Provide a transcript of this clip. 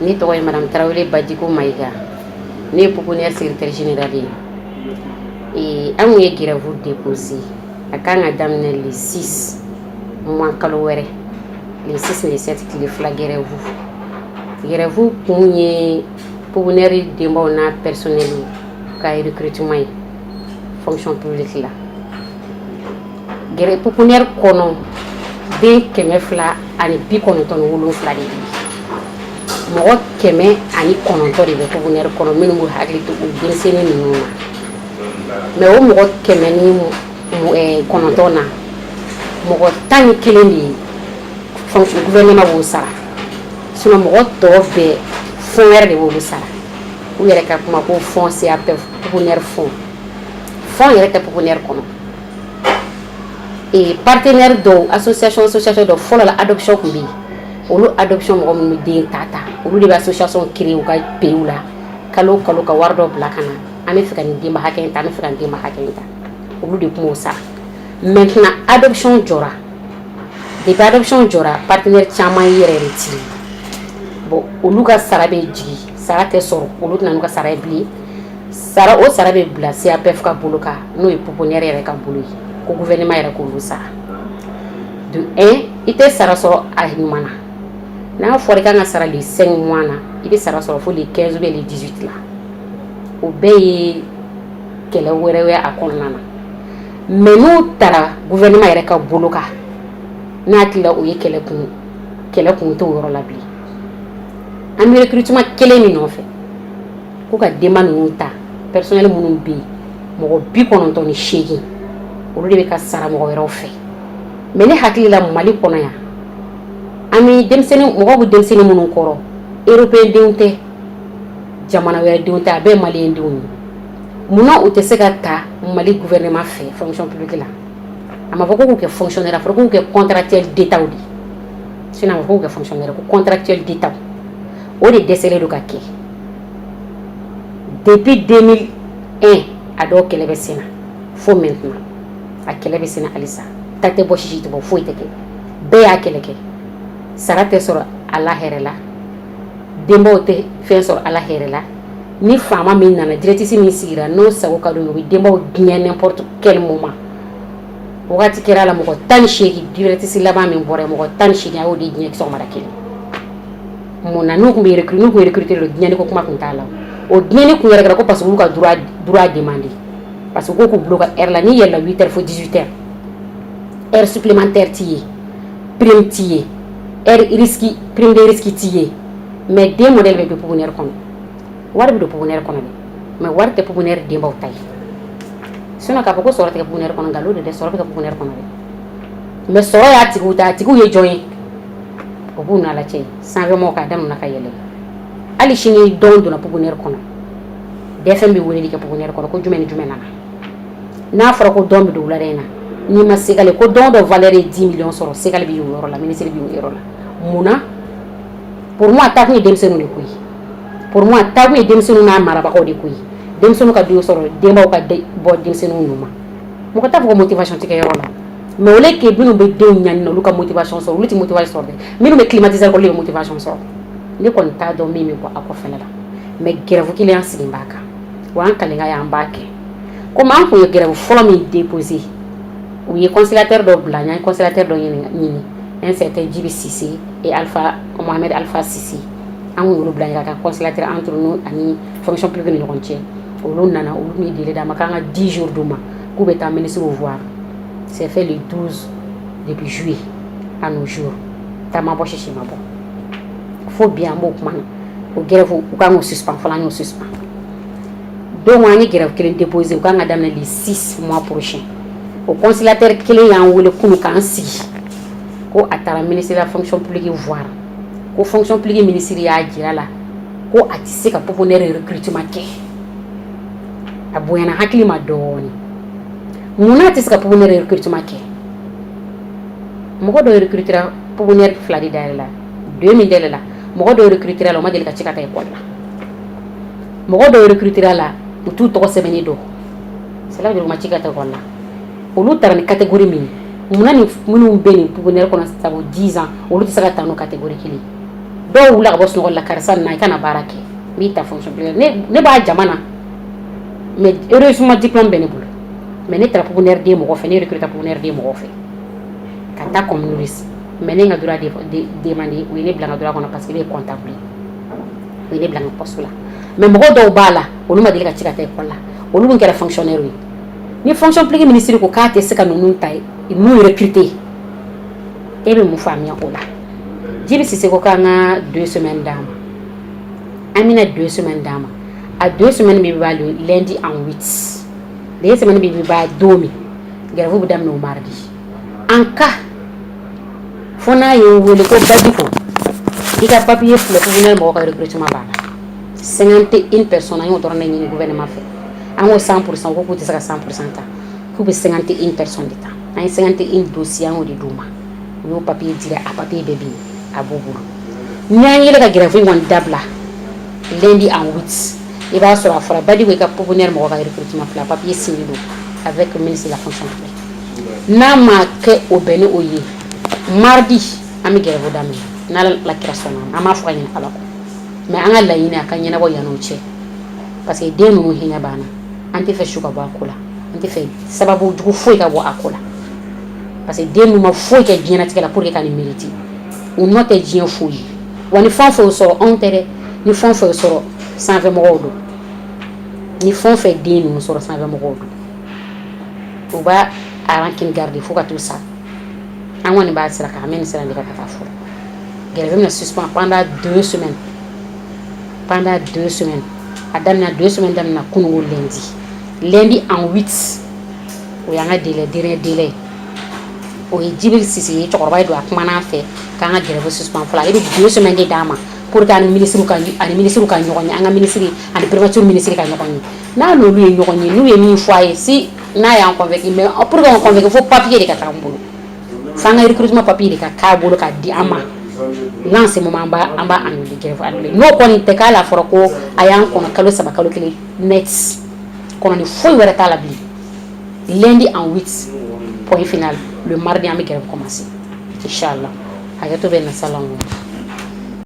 Ne tɔgɔ ye madame Tarawele Badiko Mayiga. Ne ye pouponnière secrétaire général ye. An kun ye grève déposé, a kan ka daminɛ le 6 mois, kalo wɛrɛ, le 6, le 7, tile 2 grève. Grève kun ye pouponnière denbaw n'a personnel ka recrutement ye fonction publique la. Grève pouponnière kɔnɔ, den 297 de bɛ yen. Mɔgɔ 109 de bɛ pouponnière kɔnɔ minnu b'u hakili to u denmisɛnnin ninnu na. Mais o mɔgɔ 109 na, mɔgɔ 11 de ye fonction gouvernement b'o sara. Sinon mɔgɔ tɔ bɛɛ, fonds wɛrɛ de b'olu sara. U yɛrɛ ka kuma ko fonds CAPF, pouponnière fonds. Fonds yɛrɛ tɛ pouponnière kɔnɔ. Et partenaire dɔw, association dɔw, fɔlɔ la adoption tun bɛ yen. Olu adoption mɔgɔ minnu bɛ den ta, olu de bɛ association créer u ka pays la, kalo kalo ka wari dɔ bila ka na: an bɛ fɛ ka nin denba hakɛ in ta, an bɛ fɛ ka nin denba hakɛ in ta. Olu de tun b'o sara. Maintenant adoption jɔra. Depuis adoption jɔra, partenaire caman y'i yɛrɛ retiré. Bon, olu ka sara bɛ jigin, sara tɛ sɔrɔ, olu tɛna n'u ka sara ye bilen. Sara o sara bɛ bila CAPF ka bolo kan, n'o ye pouponnière yɛrɛ ka bolo ye, ko gouvernement yɛrɛ k'olu sara. De un, i tɛ sara sɔrɔ a ɲuman na. N'a fɔra i kan ka sara le 5 mois na, i bɛ sara sɔrɔ fo le 15 ou bien le 18 la. O bɛɛ ye kɛlɛ wɛrɛ ye a kɔnɔna na. Mais n'u taara gouvernement yɛrɛ ka bolo kan, n'a hakili la, o ye kɛlɛ kun, kɛlɛ kun t'o yɔrɔ la bilen. An bɛ recrutement kelen min nɔfɛ ko ka denba ninnu ta, personnel minnu bɛ yen, mɔgɔ 98, olu de bɛ ka sara mɔgɔ wɛrɛw fɛ. Mais ne hakili la, Mali kɔnɔ yan, an bɛ denmisɛnnin, mɔgɔw bɛ denmisɛnnin minnu kɔrɔ, européen denw tɛ, jamana wɛrɛ denw tɛ, a bɛɛ ye malien denw ye. Munna u tɛ se ka ta Mali gouvernement fɛ fonction publique la? A ma fɔ ko k'u kɛ fonctionnaire, a fɔra k'u kɛ contractuel d'État de. Sinon a ma fɔ k'u kɛ fonctionnaire, ko contractuel d'État. O de dɛsɛlen don ka kɛ depuis 2001. A dɔw kɛlɛ bɛ sen na fo maintenant, a kɛlɛ bɛ sen na halisa. Ta tɛ bɔ, sisi tɛ bɔ, foyi tɛ kɛ. Bɛɛ y'a kɛlɛ kɛ, sara tɛ sɔrɔ a la hɛrɛ la, denbaw tɛ fɛn sɔrɔ ala hɛrɛ la. Ni faama min nana, directrice min sigira, n'o sago ka d'u ye, u bɛ denbaw gɛn n'importe quel moment. Wagati kɛra la, mɔgɔ 18, directrice laban min bɔra yen, mɔgɔ 18, a y'o de gɛn sɔgɔmada kelen. Mun na? N'u tun bɛ recruter, n'u tun recruter don, gɛnni ko kuma tun t'a la. O gɛnni kun yɛrɛ kɛra ko parce que olu ka droit demandé, parce que ko k'u bila u ka heure la. N'i yɛlɛla 8 heures fo 18 heures, heure supplémentaire t'i ye, prime t'i ye, heure risque, prime de risque t'i ye. Mais den modèle bɛ don pouponnière kɔnɔ, wari bɛ don pouponnière kɔnɔ dɛ, mais wari tɛ pouponnière denbaw ta ye. Sinon k'a fɔ ko sɔrɔ tɛ kɛ pouponnière kɔnɔ, nkalon de dɛ. Sɔrɔ bɛ kɛ pouponnière kɔnɔ dɛ, mais sɔrɔ y'a tigiw ta. A tigiw ye jɔn ye? O b'u n'Ala cɛ. Sanfɛmɔgɔw k'a daminɛ ka yɛlɛ, hali sini dɔn donna pouponnière kɔnɔ, DFM bɛ weleli kɛ pouponnière kɔnɔ ko jumɛn ni jumɛn nana. N'a fɔra ko dɔn bɛ don wulada in na, n'i ma segale ko dɔn dɔ valeur ye 10 millions sɔrɔ, segale bɛ o yɔrɔ la, ministre bɛ o yɔrɔ la. Mun na? Pour moi, a taa kun ye denmisɛnninw de ko ye. Pour moi, a taa kun ye denmisɛnninw n'a marabagaw de ko ye. Denmisɛnninw ka den sɔrɔ, denbaw ka bɔ denmisɛnninw nu ma. Mɔgɔ t'a fɔ ko motivation tɛ kɛ yɔrɔ la, mais au lieu que minnu bɛ denw ɲani na, olu ka motivation sɔrɔ, olu tɛ motivation sɔrɔ dɛ. Minnu bɛ climatiseur kɔrɔ, olu de bɛ motivation sɔrɔ. Ne kɔni t'a dɔn min bɛ bɔ a kɔfɛla la, mais grève kelen an sigi b'a kan wa, an kalenka y'an b'a kɛ. Komi an kun ye grève fɔlɔ min déposé, u ye conciliateur dɔ bila. N ye conciliateur dɔ ɲini, un certain Djibi Cissé et Alpha Mohamed Alpha Cissé. An kun y'olu bila ka kɛ conciliateur entre nous ani fonction publique ni ɲɔgɔn cɛ. Olu nana, olu tun ye délai d'an ma k'an ka 10 jours d'u ma k'u bɛ taa ministre voir. C'est fait le 12 depuis juillet à nos jours, ta ma bɔ, sisi ma bɔ. Fo bi an b'o kuma na. O grève, u kan k'o suspend fɔlɔ, an y'o suspend. Donc an ye grève kelen déposé, u kan ka daminɛ le 6 mois prochain. O conciliateur kelen y'an wele kunu k'an sigi ko a taara ministre de la fonction publique voir, ko fonction publique ministre y'a jira la ko a tɛ se ka pouponnière recrutement kɛ. A bonyana hakili ma dɔɔni. Munna a tɛ se ka pouponnière recrutement kɛ? Mɔgɔ dɔw recrutera, pouponnière fila de dayɛlɛ la, deux min dayɛlɛ la, mɔgɔ dɔw recrutera la, u ma deli ka ci ka taa école la. Mɔgɔ dɔw recrutera la, u t'u tɔgɔ sɛbɛnnen dɔn, c'est là u ma ci ka taa école la. Olu taara ni catégorie min ye, munna ni minnu bɛ nin pouponnière kɔnɔ, ça vaut 10 ans, olu tɛ se ka taa n'o catégorie kelen? Dɔw wulila ka bɔ sunɔgɔ la, karisa na, i kana baara kɛ, n b'i ta fonction publique. Ne b'a jama na, mais heureusement diplôme bɛ ne bolo. Mais ne taara pouponnière den mɔgɔ fɛ, ne recruté pouponnière den mɔgɔ fɛ ka taa comme nourrice. Mais ne ka droit demandé, u ye ne bila n ka droit kɔnɔ parce que ne ye comptable ye. U ye ne bila n ka poste la. Mais mɔgɔ dɔw b'a la, olu ma deli ka ci ka taa école la, olu dun kɛra fonctionnaire ye. Ni fonction publique ministre ko k'a tɛ se ka ninnu ta, ninnu recruter, e bɛ mun faamuya o la? Djiby Cissé ko k'an ka 2 semaines d'a ma, an bɛna 2 semaines d'a ma. A 2 semaines min b'a le lundi en huit, 2 semaines min b'a don min, grève bɛ daminɛ o mardi. En cas fo n'a ye n wele ko Badiko, i ka papier filɛ, pouponnière mɔgɔw ka recrutement b'a la, 51 personnes. An y'o dɔrɔn de ɲini gouvernement fɛ. An ko 100%, ko k'u tɛ se ka 100% ta, k'u bɛ 51 personnes de ta. An ye 51 dossier, an y'o de d'u ma. U y'o papier dira, a papier bɛɛ bɛ yen, a b'u bolo. Ni an yɛlɛ ka grève in kɔni dabila lundi en huit, i b'a sɔrɔ a fɔra Badiko, i ka pouponnière mɔgɔ ka recrutement filɛ, a papier signé don avec le ministre de la Fonction publique. N'a ma kɛ o bɛn ni o ye, mardi an bɛ grève daminɛ, n'Ala la kira sɔnna. An b'a fɔ ka ɲinɛ Ala kɔ, mais an ka laɲini a ka ɲɛnabɔ yan'o cɛ, parce que den ninnu hinɛ b'an na. An tɛ fɛ su ka bɔ a ko la, an tɛ fɛ sababu jugu foyi ka bɔ a ko la, parce que den ninnu ma foyi kɛ diɲɛlatigɛ la pour que ka nin mériter. U nɔ tɛ diɲɛ foyi ye. Wa ni fɛn o fɛn sɔrɔ, anw tɛ dɛ, ni fɛn o fɛn sɔrɔ, sanfɛ mɔgɔw don. Ni fɛn o fɛn den ninnu sɔrɔ, sanfɛ mɔgɔw don. U b'a a rancune garder fo ka t'u sa. An kɔni b'a sira kan, an bɛ nin sira de kan ka taa fɔlɔ. Grève bɛna suspend pendant 2 semaines, pendant 2 semaines. A daminɛ 2 semaines daminɛ kununko lundi, lundi en huit. O y'an ka délai, dernier délai. O ye Djibril Cissé ye, cɛkɔrɔba ye don, a kumana an fɛ k'an ka grève suspend fɔlɔ. Ale bɛ 2 semaines de d'an ma pour que ani ministre ka ɲɔgɔn ye, an ka ministre ani primature ministre ka ɲɔgɔn ye. N'a n'olu ye ɲɔgɔn ye, n'u ye min fɔ a ye, si n'a y'an convaincu. Mais pour que convaincu, fo papier de ka taa an bolo, f'an ka recrutement papier de ka k'a bolo ka di an ma. Là, en ce moment, an b'a annuler, grève annuler. N'o kɔni tɛ, k'a la fɔra ko a y'an kɔnɔ kalo 3, kalo 1 net kɔnɔ, ni foyi wɛrɛ t'a la bilen, lundi en huit, point final. Le mardi, an bɛ grève commencer, inchallah. Hakɛto bɛ na, salamu.